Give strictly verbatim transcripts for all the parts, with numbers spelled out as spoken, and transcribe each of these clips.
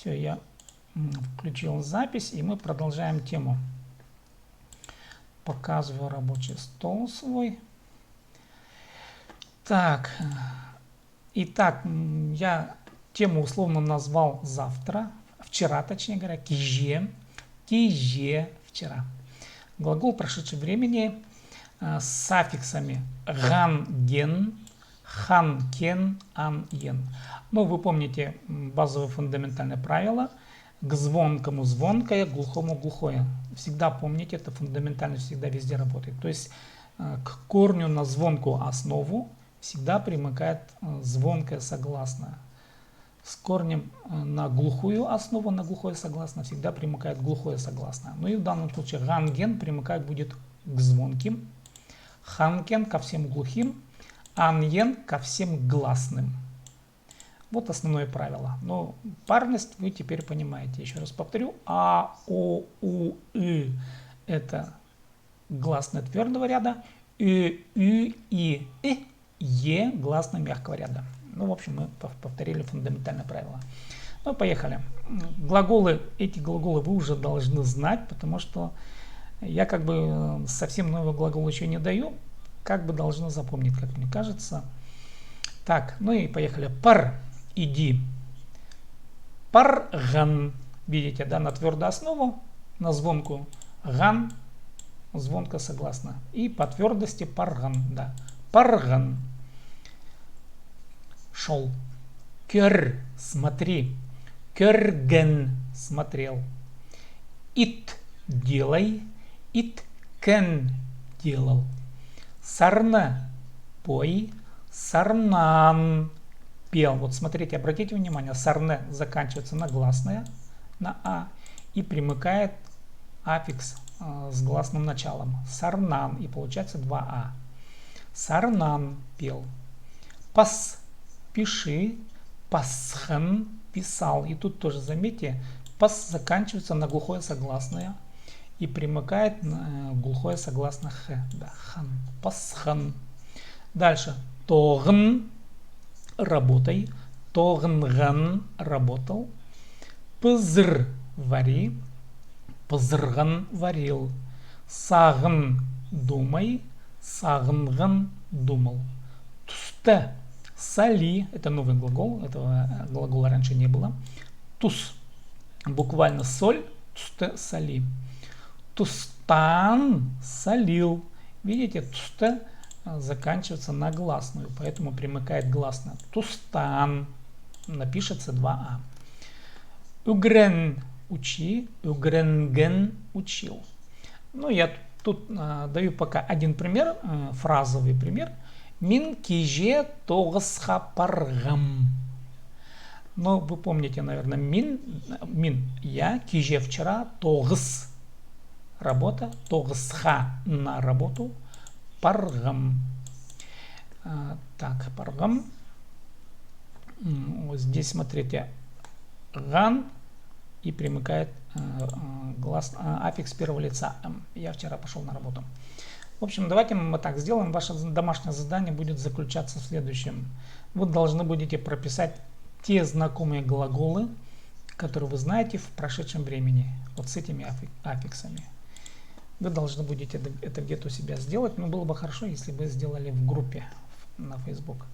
Всё, я включил запись, и мы продолжаем тему. Показываю рабочий стол свой. Так, итак, я тему условно назвал завтра, вчера, точнее говоря, киҷе, киҷе, вчера. Глагол прошедшего времени с аффиксами ған ген, хан кен, ан ен. Но вы помните базовое фундаментальное правило: к звонкому звонкое, к глухому глухое. Всегда помните, это фундаментально всегда везде работает. То есть к корню на звонкую основу всегда примыкает звонкое согласное. С корнем на глухую основу, на глухое согласное всегда примыкает глухое согласное. Ну и в данном случае ған ген примыкать будет к звонким, хан кен ко всем глухим, ан ен ко всем гласным. Вот основное правило. Но парность вы теперь понимаете. Ещё раз повторю. А, о, у, ы — это гласные твёрдого ряда. Ӧ, ӱ, и, і, е — гласные мягкого ряда. Ну, в общем, мы повторили фундаментальное правило. Ну, поехали. Глаголы, эти глаголы вы уже должны знать, потому что я как бы совсем новый глагол ещё не даю, как бы должны запомнить, как мне кажется. Так, ну и поехали. Пар — иди. Парған. Видите, да, на твёрдую основу, на звонкую. Ған — звонкое согласное. И по твёрдости парған, да. Парған. Шол. Кӧр — смотри. Кӧрген — смотрел. Ит — делай. Ит — кен — делал. Сарна — пой. Сарнаан — пел. Вот смотрите, обратите внимание, сарна заканчивается на гласное, на а, и примыкает аффикс с гласным началом. Сарнаан, и получается два а. Сарнаан — пел. Пас — пиши. Пасхан — писал. И тут тоже заметьте, пас заканчивается на глухое согласное и примыкает глухое согласное х. Да, хан. Пасхан. Дальше. Тоғын — работай. Тоғынған — работал. Пызыр — вари. Пызырған — варил. Сағын — думай. Сағынған — думал. Туста — соли. Это новый глагол. Этого глагола раньше не было. Тус — буквально соль. Туста — соли. Тустаан — солил. Видите, туста заканчивается на гласную, поэтому примыкает гласная. Тустаан. Напишется два а. Ӱгрен — учи. Ӱгренген — учил. Ну, я тут даю пока один пример, фразовый пример. Мин киҷе тоғысха парғам. Но вы помните, наверное, мин, мин, я киҷе, вчера, тоғыс — работа, тоғысха — на работу, парғам. Так, парғам. Здесь, смотрите, ған и примыкает глас, аффикс первого лица. Я вчера пошёл на работу. В общем, давайте мы так сделаем. Ваше домашнее задание будет заключаться в следующем. Вы должны будете прописать те знакомые глаголы, которые вы знаете в прошедшем времени, вот с этими аффиксами. Вы должны будете это где-то у себя сделать, но было бы хорошо, если бы сделали в группе на Facebook.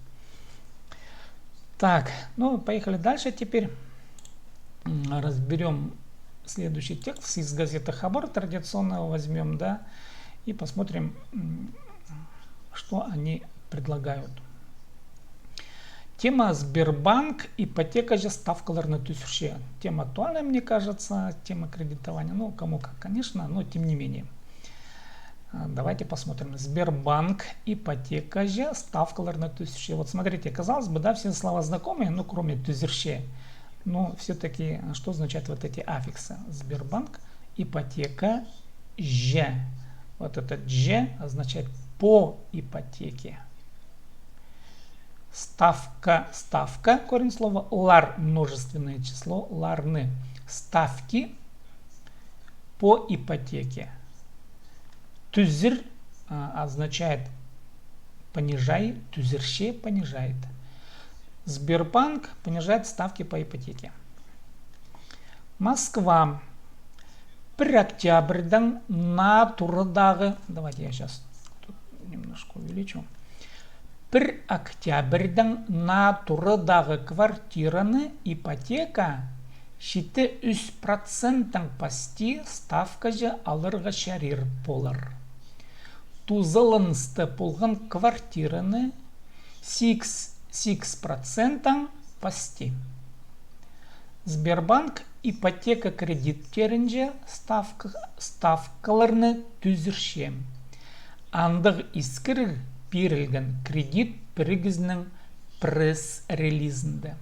Так, ну, поехали дальше теперь. Разберём следующий текст из газеты «Хабар», традиционно возьмём, да, и посмотрим, что они предлагают. Тема: Сбербанк ипотекаҷа ставкаларны тӱзірче. Тема актуальная, мне кажется, тема кредитования. Ну, кому как, конечно, но тем не менее. Давайте посмотрим. Сбербанк ипотекаҷа ставкаларны тӱзірче. Вот смотрите, казалось бы, да, все слова знакомые, ну, кроме тӱзірче. Но всё-таки, что означают вот эти аффиксы? Сбербанк ипотекаҷа. Вот это «ҷа» означает по ипотеке. Ставка, ставка, корень слова лар, множественное число, ларны. Ставки по ипотеке. Тӱзір означает понижай, тӱзірче — понижает. Сбербанк понижает ставки по ипотеке. Москва. Пір октябрьдаң наа турадағы, давайте я сейчас тут немножко увеличу. Пір октябрьдаң наа турадағы квартираны ипотека читі ӱс проценттең пасти ставкаҷа аларға чарир полар. Тузаланысты полған квартираны сигіс, сигіс проценттең пасти. Сбербанк ипотека кредиттерінҷе ставка, ставкаларны тӱзірче. Андағ искіріг пирілген кредит пірігізінің пресс-релизінде.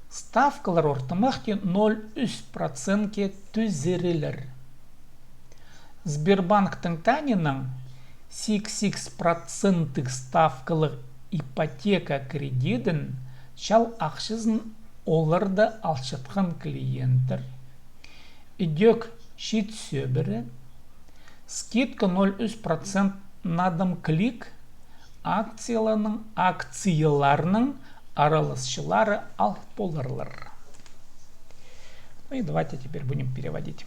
Ставкалар ортымахти ноль ӱс процентке тӱзірілер. Сбербанктың танынаң сигіс проценттіг ставкалығ ипотека кредидін чал ахчазын оларда алчатхан клиенттер ідӧк чит сӧбіре скидка ноль ӱс процент на дом клик акцияларның, акцияларның араласчылары ал поларлар. Ну и давайте теперь будем переводить.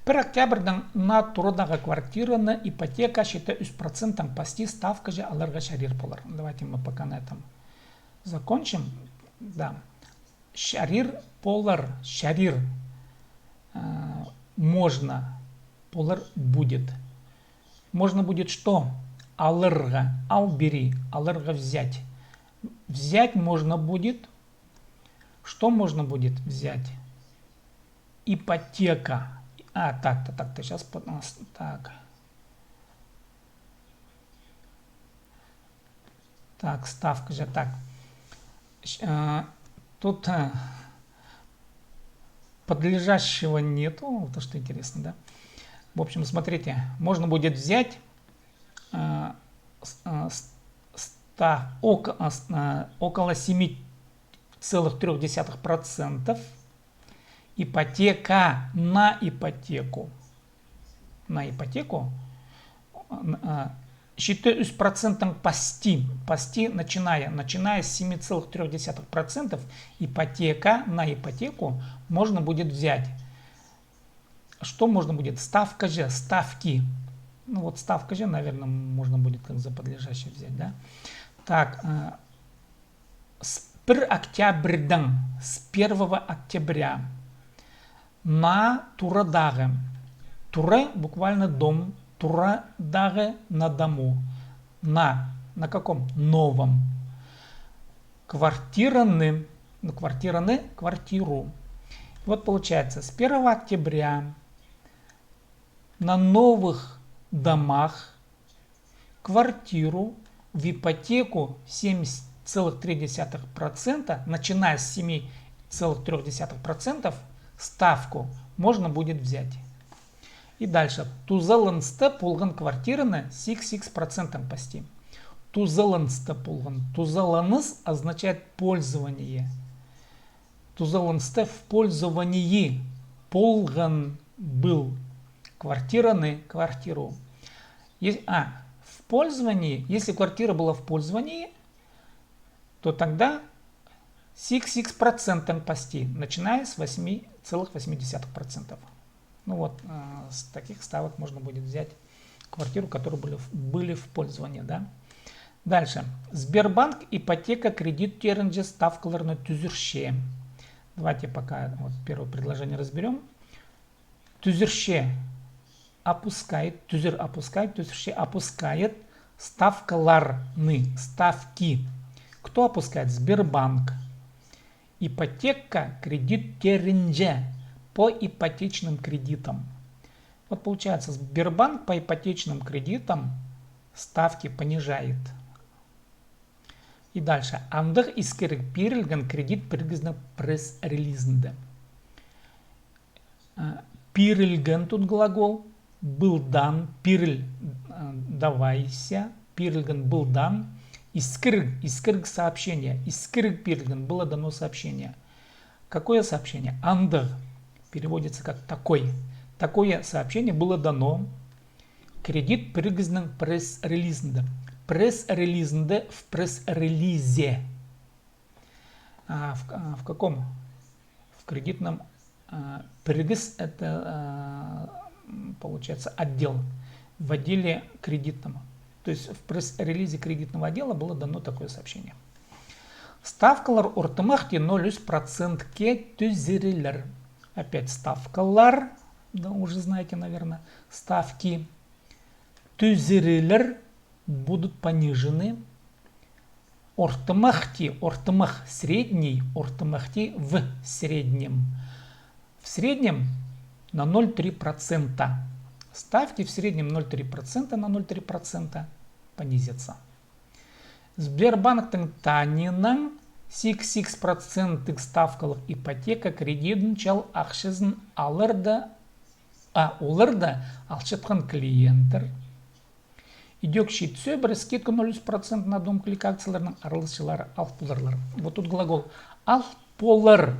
Пір октябрьдаң наа турадағы квартираны ипотека читі ӱс проценттең пасти ставкаҷа аларға чарир полар. Давайте мы пока на этом закончим. Да. Чарир полар, чарир. Можно полар, будет. Можно будет что? Аларға, ал бери, аларға, взять. Взять можно будет. Что можно будет взять? Ипотека. А, так, так, так, ты сейчас, так. Так, ставкаҷа, так. Тут подлежащего нету, то, что интересно, да. В общем, смотрите, можно будет взять около семи целых трёх десятых процентов ипотека на ипотеку. На ипотеку. Читі ӱс проценттең пасти, пасти, начиная, начиная с семи целых трёх десятых процентов ипотека на ипотеку можно будет взять. Что можно будет? Ставкаҷа, ставки. Ну вот ставкаҷа, наверное, можно будет как за подлежащее взять, да? Так, с пір октябрьдаң, с первого октября. Наа турадағы. Тура, буквально дом, турадағы, на дому. На, на каком? Новом. Квартираны, ну, квартираны, квартиру. Вот получается, с первого октября на новых домах квартиру в ипотеку семь целых три десятых процента, начиная с семи целых трёх десятых процентов, ставку можно будет взять. И дальше. Тузаланысты полған квартираны сигіс проценттең пасти. Тузаланысты полған. Тузаланыс означает пользование. Тузаланысты в пользовании полған, был, квартираны, квартиру. А, в пользовании, если квартира была в пользовании, то тогда сигіс проценттең пасти, начиная с восьми целых восьми десятых процентов. Ну вот, с таких ставок можно будет взять квартиру, которые были в, были в пользовании, да. Дальше. Сбербанк ипотека кредиттерінҷе ставкаларны тӱзірче. Давайте пока вот первое предложение разберём. Тӱзірче, опускает, тӱзір, опускает, тӱзірче, опускает ставкаларны, ставки. Кто опускает? Сбербанк. Ипотека кредиттерінҷе, по ипотечным кредитам. Вот получается, Сбербанк по ипотечным кредитам ставки понижает. И дальше. Андағ искіріг пирілген кредит пірігізінің пресс-релизінде. Пирілген, тут глагол, былдаң, пиріл, давайся, пирілген былдаң, искіріг, искіріг сообщение, искіріг пирілген, было дано сообщение. Какое сообщение? Андағ переводится как такой. Такое сообщение было дано кредит пірігізінің пресс-релизінде. Пресс-релизінде, в пресс-релизе. А в, а в каком? кредитном, а, пірігіс, это, а, м, получается, отдел, в отделе кредитном. То есть в пресс-релизе кредитного отдела было дано такое сообщение. Ставкалар ортымахти ноль ӱс процентке тӱзірілер. Опять ставкалар, да, уже знаете, наверное, ставки. Тӱзірілер, будут понижены. Ортымахти, ортымах, средний, ортымахти, в среднем. В среднем на ноль три процента. Ставки в среднем ноль три процента, на ноль три процента понизятся. Сбербанктың танинаң сигіс, сигіс проценттіг ставкалығ ипотека кредидін чал ахчазын аларда, а, оларда алчатхан клиенттер идӧк чиит сӧбіре скидка ноль ӱс процент на дом клик акцияларның араласчылары ал поларлар. Вот тут глагол ал полар,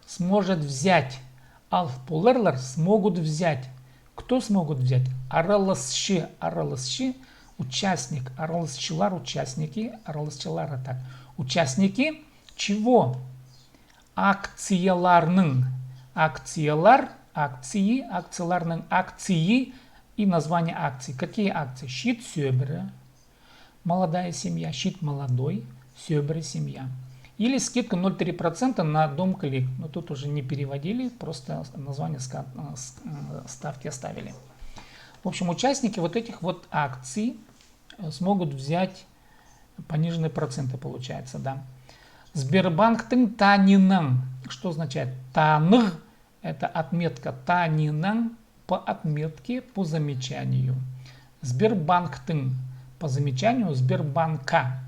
сможет взять, ал поларлар, смогут взять. Кто смогут взять? Араласчы, араласчы, участник, араласчылар, участники, араласчылар, а так. Участники чего? Акцияларның, акциялар, акции, акцияларның, акции и название акций. Какие акции? Чиит сӧбіре, молодая семья, чиит молодой, сӧбіре семья. Или скидка ноль три процента на дом клик. Но тут уже не переводили, просто название ска-, э, с-, э, ставки оставили. В общем, участники вот этих вот акций, э, смогут взять пониженные проценты, получается, да. Сбербанктың танинаң. Что означает? Таныға, это отметка, танинаң, по отметке, по замечанию. Сбербанктың, по замечанию Сбербанка.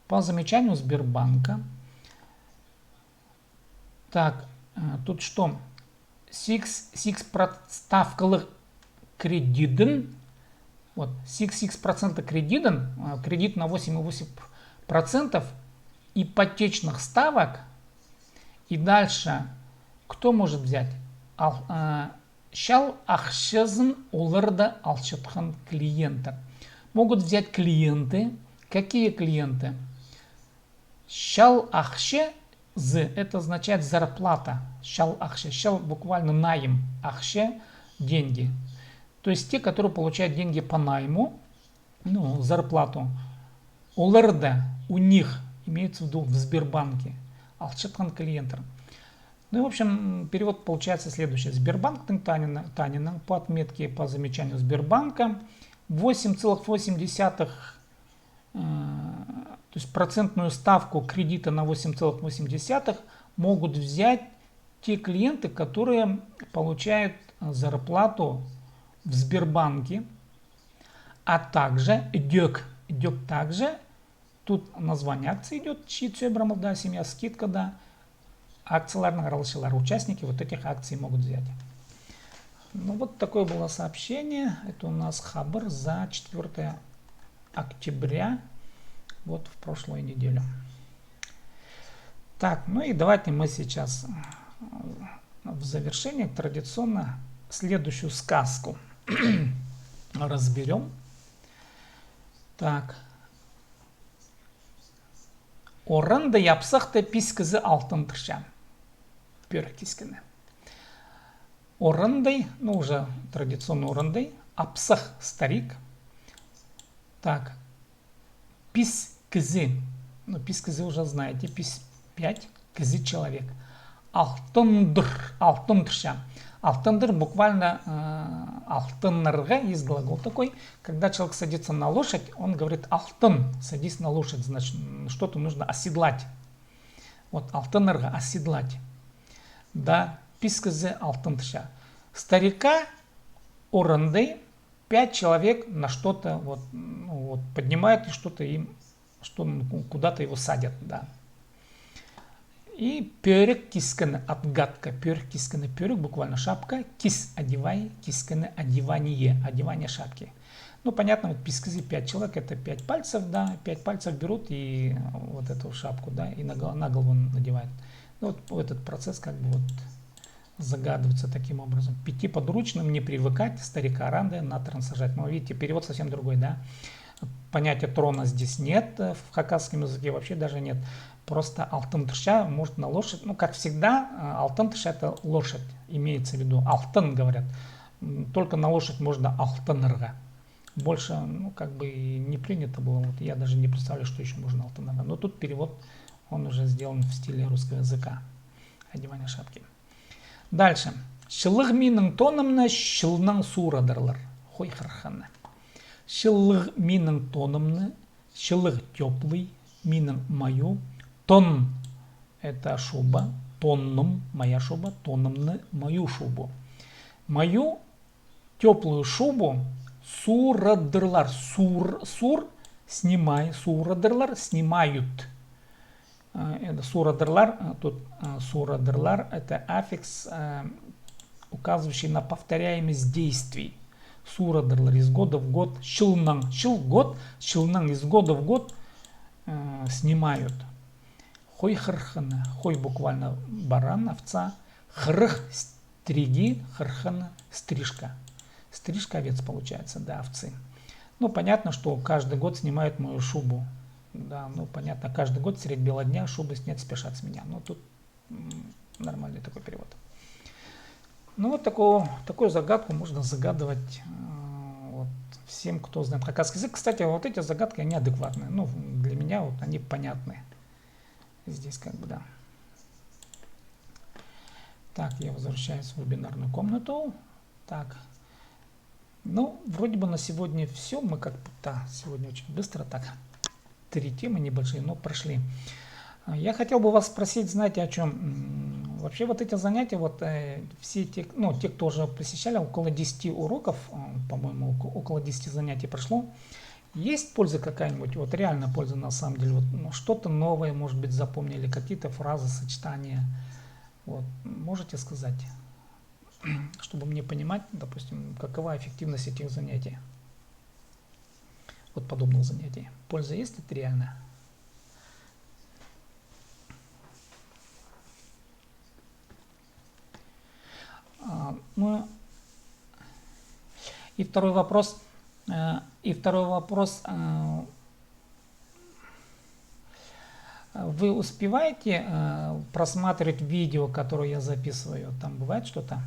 По замечанию Сбербанка. Так, э, тут что? Сигіс, сигіс проц-, ставкалығ кредидін, вот, сигіс, сигіс процента кредидін, э, кредит на восемь и восемь процентов ипотечных ставок. И дальше, кто может взять? Ал-, э, чал ахчазын оларда алчатхан клиенттер. Могут взять клиенты. Какие клиенты? Чал ахча, з, это означает зарплата. Чал ахча. Чал буквально найм. Ахча, деньги. То есть те, которые получают деньги по найму, ну, зарплату. Оларда, у них, имеется в виду в Сбербанке, алчатхан клиенттер. Ну и, в общем, перевод получается следующий. Сбербанктың танинаң, танинаң, по отметке, по замечанию Сбербанка, восемь целых восемь десятых, э, то есть процентную ставку кредита на восемь целых восемь десятых могут взять те клиенты, которые получают, э, зарплату в Сбербанке, а также идӧк, идӧк также тут название акции идёт, чиит сӧбіре, молодая семья, скидка, да, акцияларның араласчылары, участники вот этих акций могут взять. Ну вот такое было сообщение. Это у нас хабар за четвёртое октября, вот в прошлую неделю. Так, ну и давайте мы сейчас, м, в завершение традиционно следующую сказку разберём. Так. Орандай апсахта пис кізі алтындырча. Пӧрік кискені. Орандай, ну, уже традиционный орандай, апсах — старик. Так, пис кізі. Ну, пис кізі уже знаете, пис — пять, кізі — человек. Алтындыр, алтындырча. Алтындыр буквально, э, алтынарға, есть глагол такой. Когда человек садится на лошадь, он говорит: «Алтын, садись на лошадь», значит, м, что-то нужно оседлать. Вот, алтынарға — оседлать. Да, пис кізі алтындырча. Старика орандай пять человек на что-то, вот, ну, вот, поднимают и что-то им, что, ну, ку-, куда-то его садят, да. И пӧрік кискені, отгадка, пӧрік кискені, пӧрік буквально шапка, кис — одевай, кискені — одевание, одевание шапки. Ну, понятно, вот пис кізі — пять человек, это пять пальцев, да, пять пальцев берут и вот эту шапку, да, и на гол-, на голову надевают. Ну, вот этот процесс как бы вот загадывается таким образом. Пяти подручным не привыкать, старика орандай на трон сажать. Но, видите, перевод совсем другой, да. Понятия трона здесь нет, э, в хакасском языке вообще даже нет. Просто алтын тырша, может, на лошадь. Ну, как всегда, э, алтын тырша — это лошадь, имеется в виду. Алтын, говорят. М, только на лошадь можно алтынарға. Больше, ну, как бы и не принято было. Вот я даже не представляю, что ещё можно алтынарға. Но тут перевод, он уже сделан в стиле русского языка. Одевание шапки. Дальше. Чылығ минің тонымны чылнаң суурадырлар. Хой хырхыны. Чылығ минің тонымны, чылығ — тёплый, минің — мою, тон — это шуба, тоным — моя шуба, тонымны — мою шубу. Мою тёплую шубу суурадырлар, суур, суур — снимай, суурадырлар — снимают. Э, это суурадырлар, э, тут, э, суурадырлар — это аффикс, э, указывающий на повторяемость действий. Суурадырлар из года в год, чылнаң, чыл — год, чылнаң из года в год, э, снимают. Хой хырхыны, хой буквально баран, овца, хырых — стригли, хырхыны — стрижка. Стрижка овец получается, да, овцы. Ну, понятно, что каждый год снимают мою шубу. Да, ну, понятно, каждый год средь бела дня шубы снять спешат с меня. Ну, тут, м, нормальный такой перевод. Ну, вот такую, такую загадку можно загадывать, э, вот, всем, кто знает хакасский язык. Кстати, вот эти загадки, они адекватные. Ну, для меня вот они понятны. Здесь как бы, да. Так, я возвращаюсь в вебинарную комнату. Так. Ну, вроде бы на сегодня всё. Мы как будто сегодня очень быстро так. Три темы небольшие, но прошли. А, я хотел бы вас спросить, знаете, о чём? М, вообще вот эти занятия, вот, э, все те, ну, те, кто уже посещали, около десяти уроков, э, по-моему, око-, около десяти занятий прошло. Есть польза какая-нибудь? Вот реально польза на самом деле. Вот, ну, что-то новое, может быть, запомнили, какие-то фразы, сочетания. Вот, можете сказать, чтобы мне понимать, допустим, какова эффективность этих занятий? Вот подобных занятий. Польза есть это реально? А, ну, и второй вопрос. Э, и второй вопрос. Э, вы успеваете, э, просматривать видео, которое я записываю? Там бывает что-то?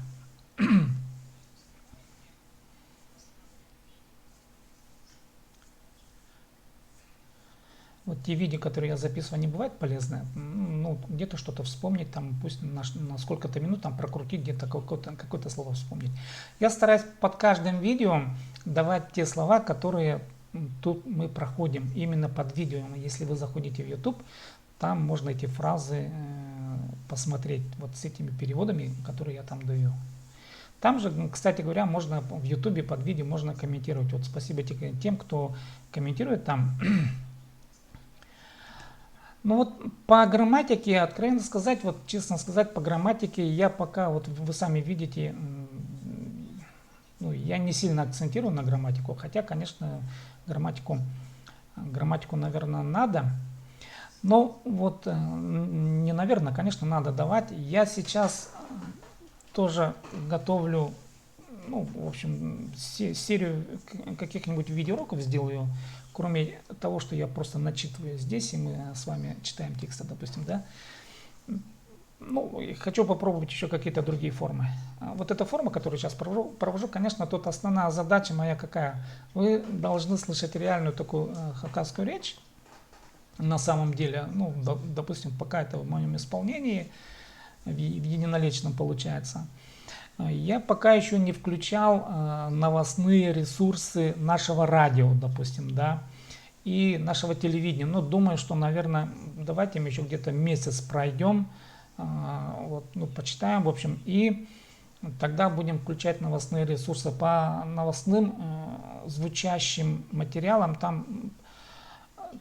Вот те видео, которые я записываю, они бывают полезны. М, ну, где-то что-то вспомнить, там, пусть на ш-, на сколько-то минут там прокрутить, где-то какое-то, какое-то слово вспомнить. Я стараюсь под каждым видео давать те слова, которые, м, тут мы проходим именно под видео. Если вы заходите в YouTube, там можно эти фразы, э, посмотреть вот с этими переводами, которые я там даю. Там же, м, кстати говоря, можно в Ютубе под видео можно комментировать. Вот спасибо те-, тем, кто комментирует там. Ну вот по грамматике, откровенно сказать, вот честно сказать, по грамматике я пока, вот вы сами видите, м, ну, я не сильно акцентирую на грамматику, хотя, конечно, грамматику, грамматику, наверное, надо. Но вот, э, н-, не наверное, конечно, надо давать. Я сейчас, э, тоже готовлю, ну, в общем, се-, серию к-, каких-нибудь видеоуроков сделаю, кроме того, что я просто начитываю здесь, и мы с вами читаем тексты, допустим, да. Ну, и хочу попробовать ещё какие-то другие формы. А вот эта форма, которую сейчас провожу, провожу, конечно, тут основная задача моя какая? Вы должны слышать реальную такую, э, хакасскую речь. На самом деле, ну, до-, допустим, пока это в моём исполнении, в е-, в единоличном получается. Э, я пока ещё не включал, э, новостные ресурсы нашего радио, допустим, да, и нашего телевидения. Ну, думаю, что, наверное, давайте мы ещё где-то месяц пройдём, а, вот, ну, почитаем, в общем, и тогда будем включать новостные ресурсы. По новостным, э, звучащим материалам там, м,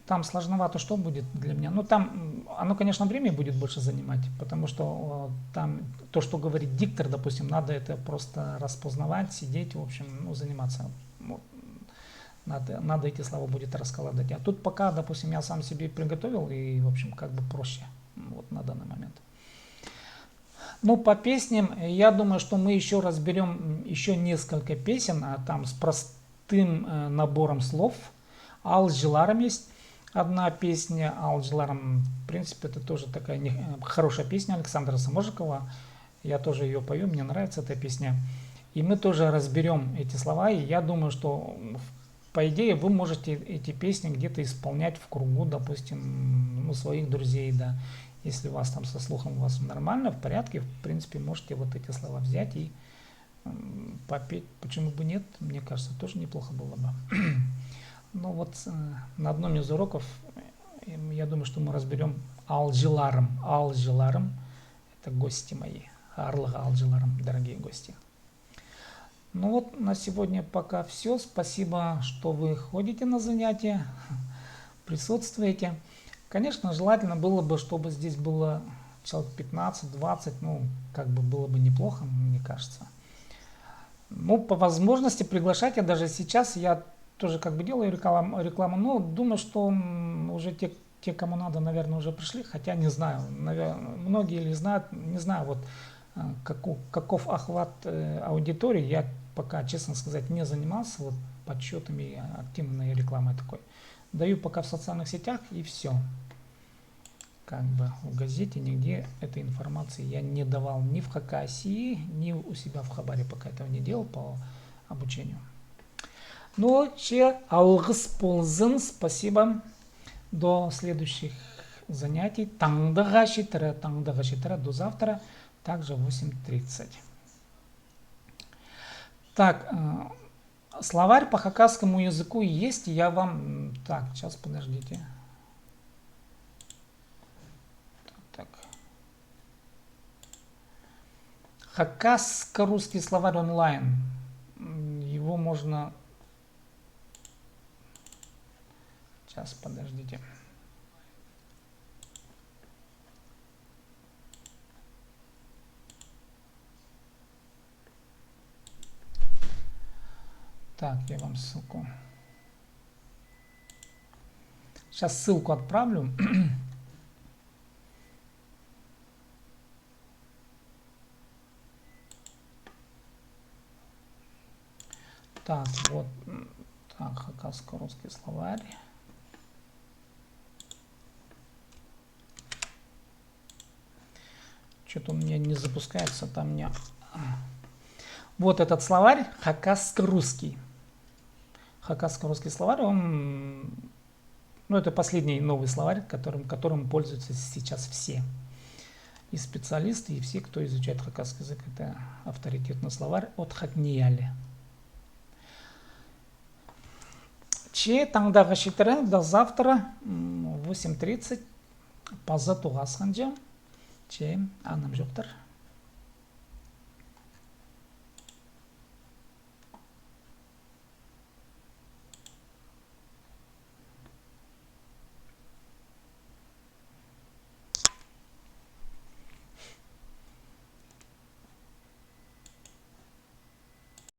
там сложновато что будет для меня. Ну, там, м, оно, конечно, время будет больше занимать, потому что, э, там то, что говорит диктор, допустим, надо это просто распознавать, сидеть, в общем, ну, заниматься. Вот. Надо, надо эти слова будет раскладывать. А тут пока, допустим, я сам себе приготовил, и, в общем, как бы проще. Вот на данный момент. Ну, по песням, э, я думаю, что мы ещё разберём, м, ещё несколько песен, а там с простым, э, набором слов. «Аалҷыларым» есть одна песня, «Аалҷыларым», в принципе, это тоже такая не- э, хорошая песня Александра Саможикова. Я тоже её пою, мне нравится эта песня. И мы тоже разберём эти слова, и я думаю, что, м, в- по идее, вы можете эти песни где-то исполнять в кругу, допустим, ну, своих друзей, да. Если у вас там со слухом у вас нормально, в порядке, в принципе, можете вот эти слова взять и м, попеть, почему бы нет, мне кажется, тоже неплохо было бы. Ну вот, э, на одном из уроков, э, я думаю, что мы разберём «Аалҷыларым», «Аалҷыларым». Это гости мои, аарлығ аалҷыларым, дорогие гости. Ну вот, на сегодня пока всё. Спасибо, что вы ходите на занятия, присутствуете. Конечно, желательно было бы, чтобы здесь было человек пятнадцать-двадцать, ну, как бы было бы неплохо, мне кажется. Ну, по возможности приглашайте, даже сейчас я тоже как бы делаю рекламу, рекламу, но думаю, что, м, уже те, те, кому надо, наверное, уже пришли, хотя не знаю, навер- многие ли знают, не знаю, вот, э, каку- каков охват, э, аудитории, я пока, честно сказать, не занимался вот подсчётами активной рекламой такой. Даю пока в социальных сетях, и всё. Как бы в газете нигде этой информации я не давал ни в Хакасии, ни у себя в Хабаре, пока этого не делал по обучению. Ну, че, алғыс ползын, спасибо. До следующих занятий. Таңдағы читіре, таңдағы читіре, до завтра, также в восемь тридцать. Так, э, словарь по хакасскому языку есть, я вам, м, так, сейчас, подождите. Так, так. Хакасско-русский словарь онлайн. М, его можно... Сейчас, подождите. Так, я вам ссылку. Сейчас ссылку отправлю. Так, вот, м, так, хакасско-русский словарь. Что-то у меня не запускается, там мне... Вот этот словарь, хакасско-русский. Хакасско-русский словарь, он, ну, это последний новый словарь, которым, которым пользуются сейчас все. И специалисты, и все, кто изучает хакасский язык, это авторитетный словарь от Хакнияли. Че, таңдағы читіре, до завтра, м, в восемь тридцать, паза тоғасханҷа. Че, анымҷохтар.